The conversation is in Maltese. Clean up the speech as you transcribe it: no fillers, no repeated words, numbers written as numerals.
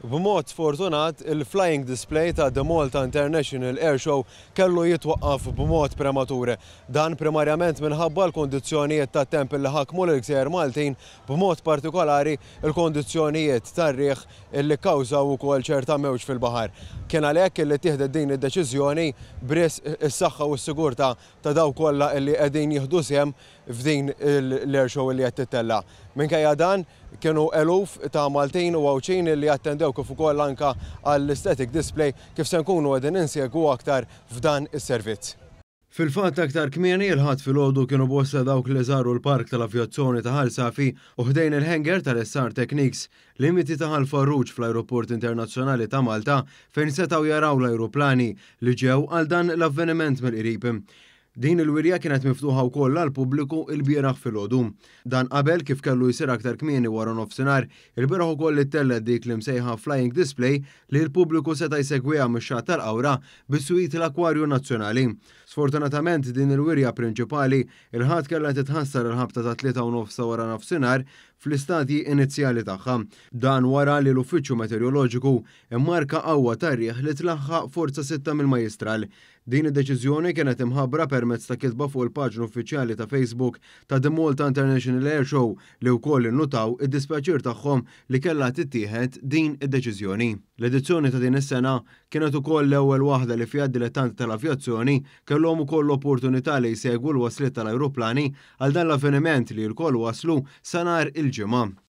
B'mod sfortunat, il-flying display ta' The Malta International Air Show kellu jitwaqqaf b'mod prematur. Dan primarjament minħabba l-kundizzjonijiet tat-temp li ħakmu lill-gżejjer Maltin, b'mod partikolari l-kundizzjonijiet tar-riħ li kkawżaw ukoll ċerta mewġ fil-baħar. Kien għalhekk li ttieħdet din id-deċiżjoni b'risq is-saħħa u s-sigurtà ta' dawk kollha li qegħdin jieħdu sehem f'din l-air show li qed tittella'. Minkejja dan, Kienu eluf ta' Maltin u Għawdxin li attendew kif ukoll anke għall-static display kif se nkunu qegħdin insegwu aktar f'dan is-servizz. Fil-fatt aktar kmieni il-Ħadd filgħodu kienu bosta dawk li żaru l-Park tal-Avjazzjoni ta' Ħal Safi u ħdejn il-hangar tal-SR Techniques, limiti ta' Ħal Farruġ fl-Ajruport Internazzjonali ta' Malta fejn setgħu jaraw l-ajruplani li ġew għal dan l-avveniment mill-qrib. Din il-wirja kienet miftuħa wkoll għall-pubbliku ilbieraħ filgħodu. Dan qabel, kif kellu jsir aktar kmieni waranofsinhar, ilbieraħ ukoll ittellgħet dik l-imsejħa flying display li l-pubbliku seta' jsegwiha mix-xatt tal-Qawra biswit l-Akkwarju Nazzjonali. Sfortunatament din il-wirja prinċipali, il-Ħadd kellha titħassar il-ħabta tat-tlieta u nofs ta' waranofsinhar fl-istadji inizjali tagħha. Dan wara li l-Uffiċċju Meteoroloġiku mmarka qawwa ta' riħ li tlaħħaq forza sitta mill-Majjistral. Din id-deċiżjoni kienet imħabbra permezz ta' kitba fuq il-paġna uffiċjali ta' Facebook ta' The Malta International Air Show li wkoll innutaw id-dispjaċir tagħhom li kellha tittieħed din id-deċiżjoni. L-edizzjoni ta' din is-sena kienet ukoll l-ewwel waħda li fiha d-dilettanti tal-avjazzjoni kellhom ukoll l-opportunità li jsegwu l-wasliet tal-ajruplani għal dan l-avveniment li lkoll waslu sa nhar il-Ġimgħa.